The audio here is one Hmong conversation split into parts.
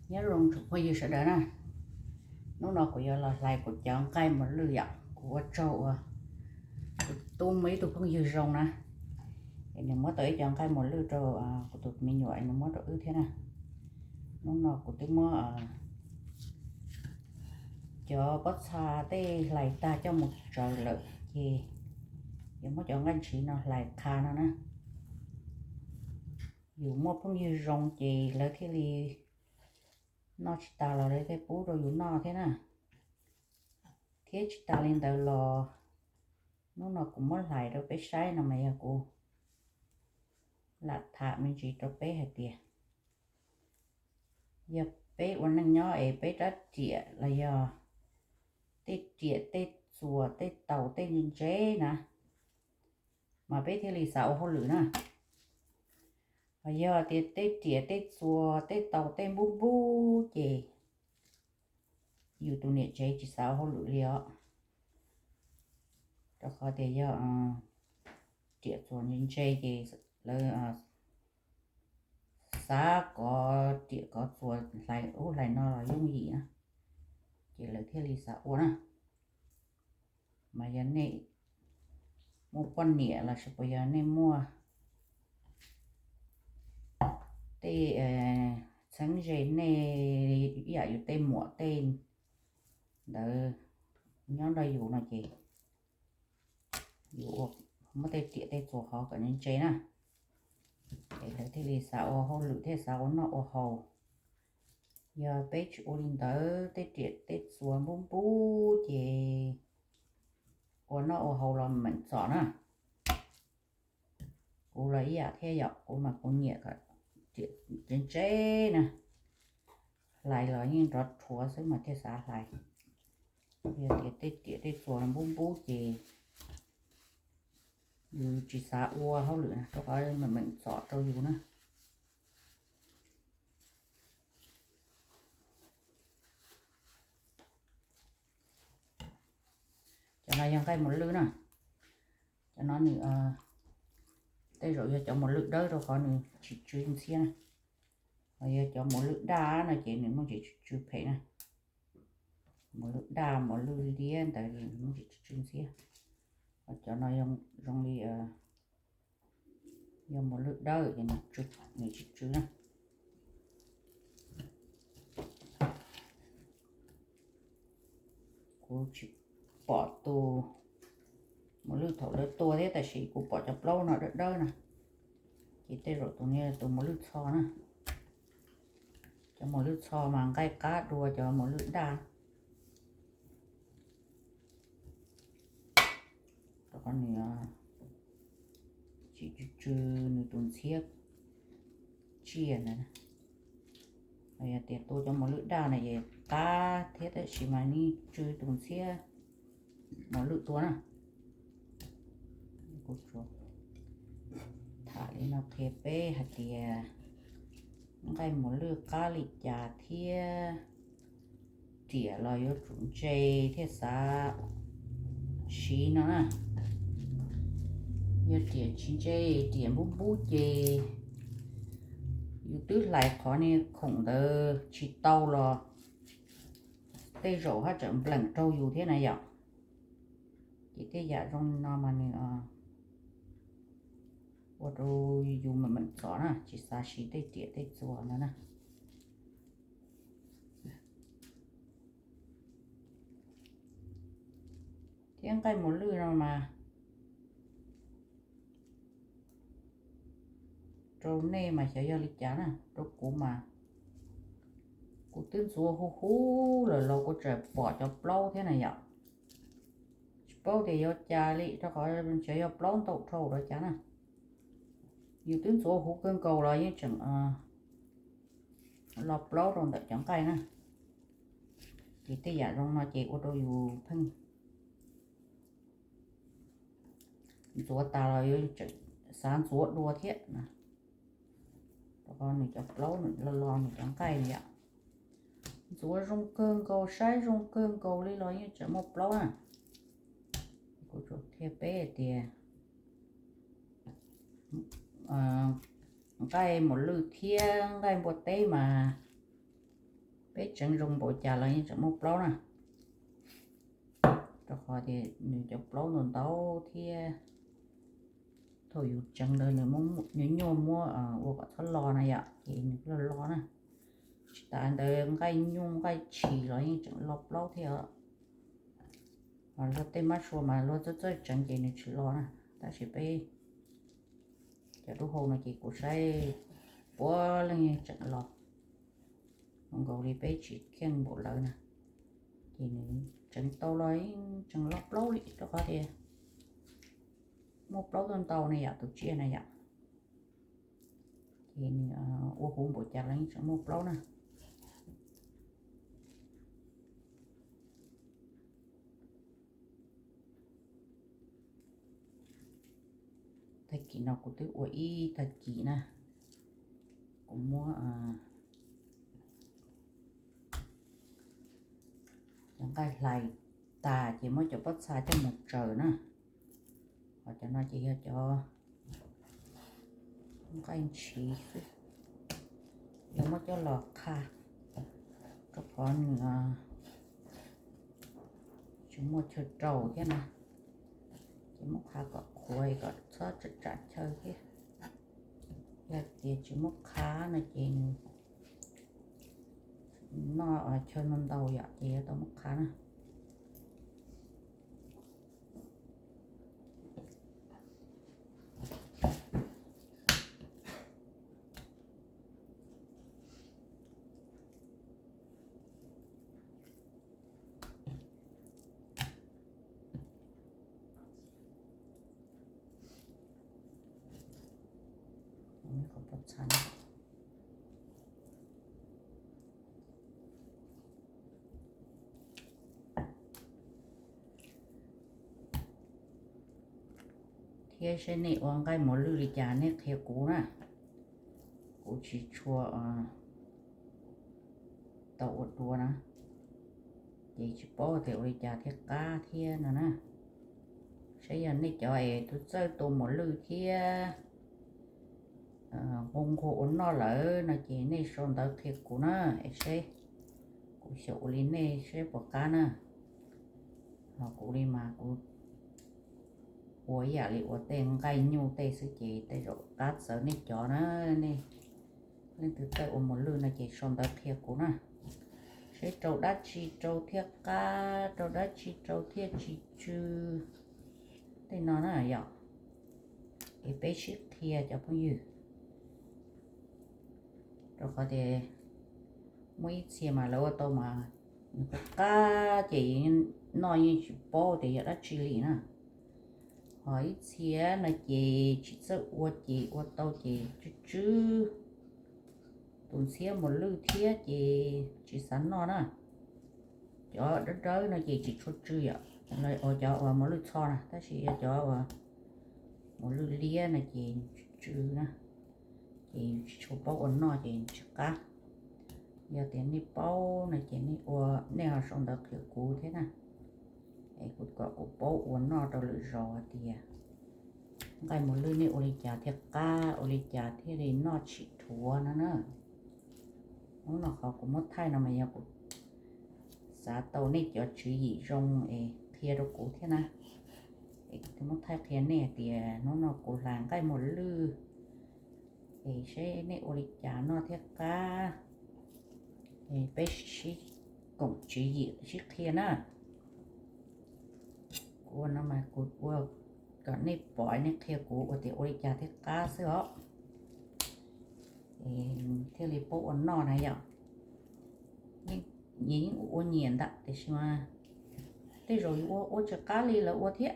Nyob zoo tsoom phooj ywg sawv daws na, hnub no kuv yuav los hlais kuv cov nqaij mos lwj yom. Kuv ua tsaug uas kuv tub muaj ib tug phooj ywg zoo na, es nws muab tau ib co nqaij mos lwj rau kuv tus me nyuam, nws muab rau wb thiab na. Hnub no kuv twb muab cov pob txha tej hlais tag coj mus tsaws lawm ces yuav muab cov nqaij ntshiv no hlais qha no na. Yus muaj phooj ywg zoo ces lawv thiaj li noj tsis tas los lawv thiaj pub rau yus noj thiab na. Thiab tsis tas li ntawd los hnub no kuv muab hlais rau peb saib no mas yog kuv lam tham me ntsis rau peb hais tias yog peb ua neej nyob es peb rab riam los yog tej riam tej txuas tej taus tej ntse ntse na, mas peb thiaj li xav ua hauj lwm na. Los yog tias tej riam tej txuas tej taus tej npub npub ces yus tus niam tsev tsis xav ua hauj lwm li os. Rau qhov tias yog riam txuas ntse ntse ces lawv xav kov riam kov txuas hlais ub hlais no los yooj yim na, ces lawv thiaj li xav ua na. Mas yog nej muaj poj niam los sis puas yog nej muaj tej txheeb ze nej ib yam yus tej muam tej ntawd nyob nrog yus no ces yus muab tej riam tej txuas hov kom ntse ntse na, es lawv thiaj li xav ua hauj lwm thiaj xav ua noj ua haus. Yog peb tsis ua li ntawd tej riam tej txuas npub npub ces ua noj ua haus los meem txom na. Kuv los ib yam thiab yom, kuv mas kuv nyiam kom riam ntse ntse na, hlais los yeej nrov rhuav xwb mas thiaj xav hlais. Yog tias tej riam tej txuas npub npub ces yus tsis xav ua hauj lwm na, rau qhov meem meem txom rau yus na. Cov no yog nqaij mos lwj na. Cov no nws tej zaum yog cov mos lwj dawb rau qhov nws tsis tsw ntxhiab na. Ho yog cov mos lwj daj no ces nws muaj ntsis tsw tsw phem na. Mos lwj daj mos lwj liab ntawd nws muaj ntsis tsw tsw ntxhiab. Ho cov no zoo li yog mos lwj dawb ces nws tsis tsw na. Kuv tsis pom tus mos lwj thaum lawv tua thiab, tab sis kuv pom cov plaub no dawb dawb na, ces tej zaum tus no tus mos lwj txho na. Cov mos lwj txho mas nqaij qab dua cov mos lwj daj. Rau qhov nws tsis tsw tsw nws tus ntxhiab tsiaj ntawd. Yog tias tua cov mos lwj daj na ces qab thiab, tab sis mas yeej tsw tus ntxhiab mos lwj tua na. Kuv tsuas tham li no qhia peb hais tias nqaij mos lwj qab li cas thiab riam los yuav tsum ntse thiaj xav siv no na. Yog riam tsis ntse, riam npub npub ces yus twb hlais qhov niag khoom ntawd tsis tau los tej zaum haj tseem npleem raug yus thiab na yom. Ces tej yam zoo li no mas nws ua rau yus meem meem txom na, tsis xav siv tej riam tej txuas ntawd na. Thiab nqaij mos lwj no mas rau nej mas xyov yog li cas na, rau kuv mas kuv twb ntxuav huv huv lawm los kuv tseem pom cov plaub thiab na yom. Tsis paub tias yuav cas li, rau qhov xyov yog plaub ntau dhau los cas na. Yus twb ntxuav huv kawg nkaus los yeej tseem los plaub rau ntawm cov nqaij na. Ces tej yam zoo no ces ua rau yus pheej ntxuav tas los yuav tseem xav ntxuav dua thiab na. Rau qhov nws cov plaub nws los los nws cov nqaij yom. Ntxuav zoo kawg nkaus, saib zoo kawg nkaus li los yeej tseem muaj plaub na. Kuv tsuas qhia peb hais tias nqaij mos lwj thiab nqaij npua teb mas Peb tseev zoo npaum cas los yeej tseem muaj plaub na, rau qhov tias nws cov plaub ntau ntau thiab. Thaum yus tseev ntawd nws nyuaj muab ua kom txhob lo na yom, ces nws loj lo na. Tsis tas ntawd nqaij nyuj nqaij tshis los yeej tseem lo plaub thiab os. Ho luag tej mab sua mas luag txawj txawj tseev ces nws tsis lo na, tab sis peb cov dub hau no ces kuv saib puav leej tseem lo, zoo nkaus li peb tsis kheej npaum lawv na. Ces nws tseev tau los yeej tseem lo plaub li rau qhov tias muaj plaub tuaj ntau na yom, tus tsiaj na yom. Ces nws ua huv npaum cas los yeej tseem muaj plaub na. Tag kis no kuv twb ua ib tag kis na, kuv muab cov nqaij hlais tas ces muab cov pob txha coj mus tsaws na. Ho cov no ces yog cov nqaij ntshiv xwb, yuav muab coj los qha, rau qhov nws tsis muaj chaw rau thiab na, ces muab qha kom qhuav kom txhob tsam tsam chaw thiab. Yog tias tsis muab qha no ces nws noj chaw ntau ntau yom, ces yuav tau muab qha na. Thiab seb nej ua nqaij mos lwj li cas nej qhia kuv na, kuv tsis tshua tau ua dua na, ces tsis paub tias ua li cas thiaj qab thiab no na. Saib yog nej cov es tus txawj tua mos lwj thiab nqua nqua ua noj lawm no ces nej sau ntawv qhia kuv na, es seb kuv xyaum ua li nej seb puas qab na. Ho kuv li mas kuv ua ib yam li ua tej nqaij nyuj tej xwb ces tej zaum qab txawv nej cov na. Nej leej twg txawj ua mos lwj no ces sau ntawv qhia kuv na, seb rau dab tsi rau thiaj qab, rau dab tsi rau thiaj tsis tsw. Tej no na yom, es peb sib qhia cov phooj ywg, rau qhov tias muaj ib txhia mas lawv ua tau mas nws qab qab ces noj yeej tsis paub tias yog dab tsi li na. Ho ib txhia no ces tsis txawj ua ces ua tau ces tsw tsw, tus ntxhiab mos lwj thiab ces tsis xav noj na. Cov dawb dawb no ces tsis tshua tsw yom, cov uas mos lwj txho na, tab sis yog cov uas mos lwj liab no ces tsw tsw na, ces yus tsis tshua paub ua noj ces tsis qab. Yog tias nej paub no ces nej ua, nej ho sau ntawv qhia kuv thiab na, es kuv kom kuv paub ua noj rau lwm zaus hais tias nqaij mos lwj nej ua li cas thiaj qab, ua li cas thiaj li noj tsis dhuav no na. Hnub no qhov kuv muab thaij no mas yog kuv xav tau nej cov tswv yim zoo es qhia rau kuv thiab na. Es kuv muab thaij qhia nej hais tias hnub no kuv hlais nqaij mos lwj, es seb nej ua li cas noj thiaj qab. Es peb sib koom tswv yim sib qhia na. Kuv ua no mas kuv ua kom nej pom nej qhia kuv ua tias ua li cas thiaj qab xwb os. Thiaj li paub ua noj na yom. Yeej ua nyiam ntag tiam sis mas tej zaum yus ua ua tsis qab li lawv ua thiab,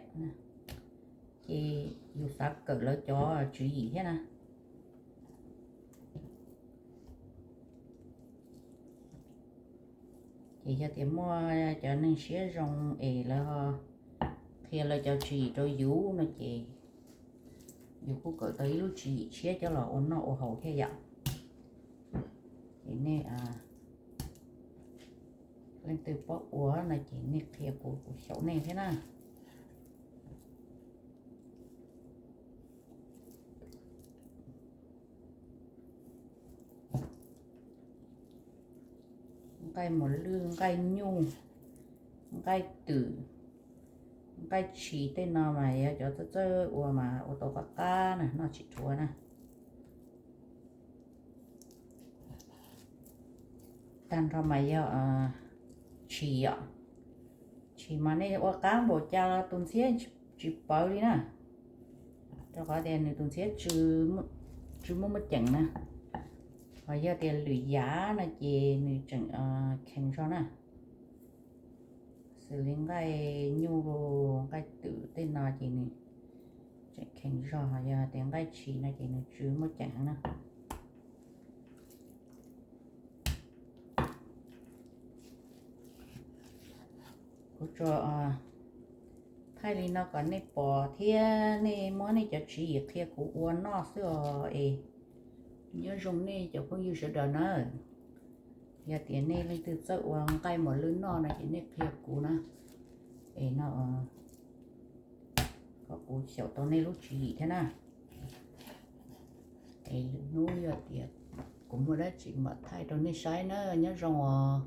ces yus xav kawm lawv cov tswv yim thiab na. Ces yog tias muaj cov neeg siab zoo es lawv qhia lawv cov tswv yim rau yus no ces yus kuj kawm tau ib lub tswv yim tshiab coj los ua noj ua haus thiab yom. Ces nej leej twg paub ua no ces nej qhia kuv, kuv xyaum nej thiab na. Nqaij muas lwj, nqaij nyuj, nqaij twm, nqaij tshis tej no mas yog cov txawj txawj ua mas ua tau qab qab na, noj tsis dhuav na. Tag nrho mas yog tshis os. Tshis mas nej ua qab npaum cas los tus ntxhiab tsis pawv li na, rau qhov tias nws tus ntxhiab tsis muaj muaj ceem na. Ho yog tias lwm yam no ces nws tseem kheev zog na. Xws li nqaij nyuj, nqaij twm tej no ces nws tseem kheev zog, ho yog tias nqaij tshis no ces nws tsis muaj ceem na. Kuv tsuas thaij li no kom nej pom thiab nej muab nej cov tswv yim qhia kuv ua noj xwb os es. Nyob zoo nej cov phooj ywg sawv daws nawb. Yog tias nej leej twg txawj ua nqaij muas lwj noj no ces nej qhia kuv na, es no kom kuv xyaum tau nej lub tswv yim thiab na. Es lwm hnub yog tias kuv muaj dab tsi mam thaij rau nej saib na, nyob zoo os.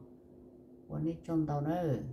Ua nej tsaug ntau nawb.